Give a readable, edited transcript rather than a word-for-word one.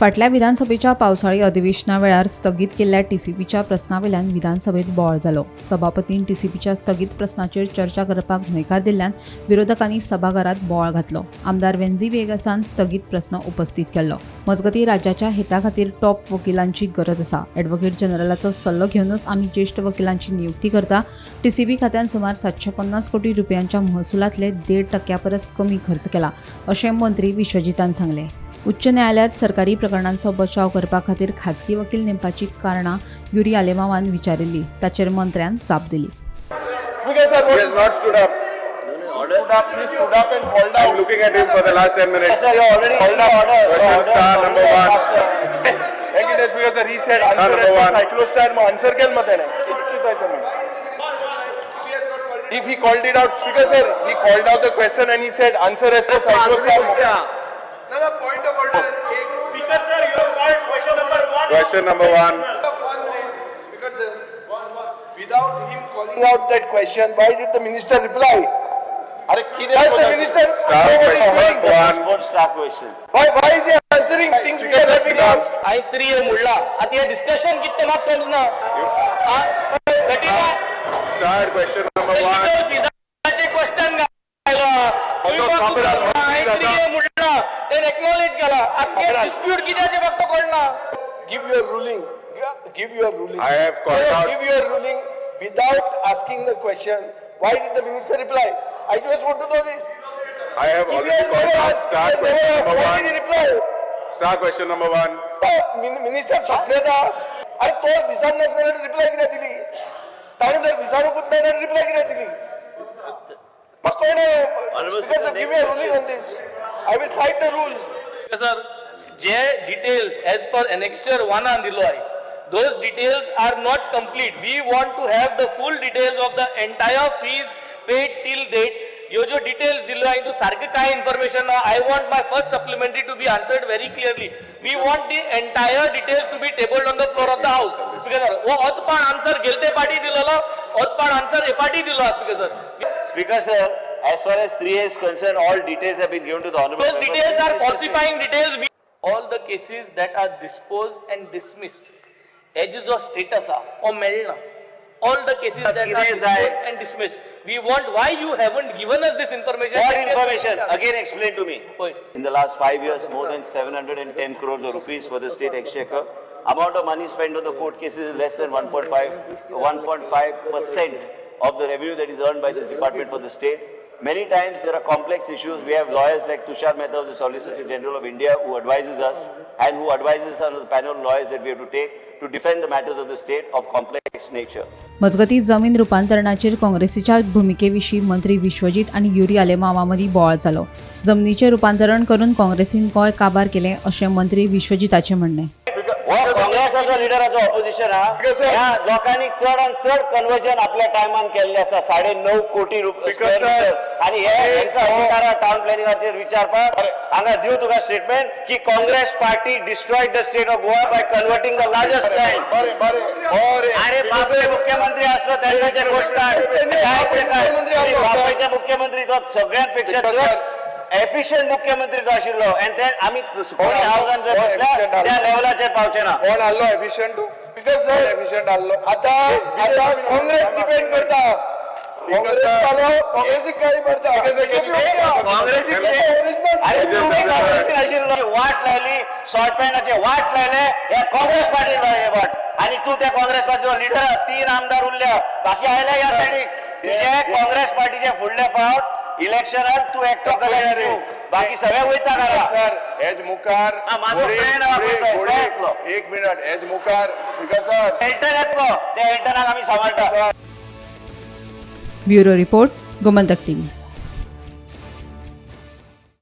फाटल्या विधानसभेच्या पावसाळी अधिवेशना वेळार स्थगीत केल्ल्या टीसीपीच्या प्रस्नावेल्यान विधानसभेत बोवाळ जालो. सभापतीन टीसीपीच्या स्थगीत प्रस्नाचेर चर्चा करपाक न्हयकार दिल्ल्यान विरोधकांनी सभाघरात बोवाळ घातलो. आमदार वेन्झी वेगसान स्थगीत प्रस्न उपस्थित केल्लो. मजगतीं, राज्याच्या हिता खातीर टॉप वकिलांची गरज आसा. ॲडव्होकेट जनरलाचो सल्लो घेवनच आमी ज्येश्ठ वकिलांची नियुक्ती करता. टीसीपी खात्यान सुमार 750 कोटी रुपयांच्या महसुलांतले 1.5 टक्क्या परस कमी खर्च केला, अशें मंत्री विश्वजितान सांगलें. उच्च न्यायालयात सरकारी प्रकरणांचो बचाव करपा खातीर खाजगी वकील नेमपाची कारणां युरी आलेमावान विचारिल्ली. ताचेर मंत्र्यान जाप दिली. Speaker sir, He what has not stood up. Stood up, he stood up and called I'm out. Looking at him for the last 10 minutes. Sir, you already Called issued up. Order. Question Order. Star number one. Thank you, Speaker sir. He said Star answer number one. Cyclostyle mug answer केलं मग त्याने. किती काय तुम्ही? If he called it out, Speaker sir, he called out the question and he said answer as per cyclostyle. No, no, point of order. एक Speaker sir, you have called question number one. Question number one. One minute. Because sir, without him calling out that question, why did the minister reply? अरे किती Why is the minister Star know what he's question doing? number one. Star question. Why is he answering things which are not being asked? हांवें 3A म्हणला. आतां हें discussion कितें तें म्हाका समजना. Star question number one. फिजाचे क्वेश्चन घायला. हांवें 3A म्हणला, तेणें एक्नॉलेज केला. आतां डिस्प्यूट कित्याचें म्हाका तो कळना. Give your ruling. Give your ruling. I have called No, no, out- Give your ruling without asking the question. Why did the minister reply? I just want to know this. I have If he already had called never out asked, star he had never question asked, number why did he one. reply? Star question number one. Minister सोंपलेता. अरे, तो विचारनासतना reply कित्याक दिली ताणें? जर विचारूंकूच ना जाल्यार reply कित्याक दिली? म्हाका कळना. Speaker, give a ruling on this. I will cite the rules. Sir, J details as per annexure वनान दिलो आहे, those details are not complete. We want to have the full details of the entire fees paid till date. ह्यो ज्यो details दिल्यो आहे, तूं सारकें कांय information ना. I want my first supplementary to be answered very clearly. We want the entire details to be tabled on the floor of the house. Speaker sir, हो अतपाण answer गेलते पाटी दिलेलो, अतपाण आन्सर हे पाटी दिलो. Speaker sir. Speaker sir, as far as 3A is concerned, all details have been given to the honorable Those member. Details are falsifying details. All the cases that are disposed and dismissed, हेजे जो status आहा हो मेळना. All the cases that are कितें जाय? Disposed and dismissed. We want, why you haven't given us this information? What information? Again explain to me. पळय. In the last 5 years, more than 710 crores of rupees for the state exchequer. Amount of money spent on the court cases is less than 1.5, 1.5% of the revenue that is earned by this department for the state. Many times there are complex issues. We have lawyers like Tushar Mehta, who is the Solicitor General of India, who advises us and who advises us on the panel of lawyers that we have to take to defend the matters of the state of complex nature. मजगतीं, जमीन रुपांतरणाचेर काँग्रेसीच्या भुमिकेविशीं मंत्री विश्वजीत आनी युरी आलेमावा मदीं बोवाळ जालो. जमनीचें रुपांतरण करून काँग्रेसीन गोंय काबार केलें, अशें मंत्री विश्वजिताचें म्हणणें. हो काँग्रेसाचो लिडराचो ऑपोजिशन हा. ह्या लोकांनी चड आनी चड कन्वर्जन आपल्या टायमान केल्लें आसा, 9.5 कोटी रुपये Speaker sir, आणि हे हेंका अधिकार आहा टाउन प्लॅनिंगाचेर विचारपाक. हांगा दिव तुका स्टेटमेंट की Congress party destroyed the state of Goa by converting the largest land. बरे बरे बरे. अरे, बापरे, मुख्यमंत्री असलो तेन्नाचे गोश्ट काय ते काय. बापायचे मुख्यमंत्री तो सगळ्यांपेक्षा चड एफिशियंट मुख्यमंत्री तो आशिल्लो आनी ते आमी कोणी हावसान जर बसल्या त्या लेवलाचेर पावचे ना. कोण आहलो एफिशियंट? स्पीकर सर, एफिशियंट आहलो? आता आता काँग्रेस डिफेंड करता. काँग्रेस आलो, काँग्रेसीक गाळी मारता. काँग्रेसीक? अरे, तुम्ही काँग्रेसीन आशिल्लो. वाट लायली, शॉर्ट पॅन्टाचे वाट लायले. हे काँग्रेस पार्टीन लायले वाट आणि तू त्या काँग्रेस पार्टीचो लिडर. तीन आमदार उरल्या, बाकी आयले ह्या सायडीक. तुजे काँग्रेस पार्टीचे फुडले फावट इलेक्शनात तू एकटो कल्याण, बाकी सगळे वयता घरा. सर, हेज मुखार हा, माझो friend आहा पळय तो, तो येतलो. एक मिनिट. हेज मुखार, स्पीकर सर. एल्टन येतलो, त्या एल्टनाक आमी सांबाळटा. Bureau report, Gomantak TV.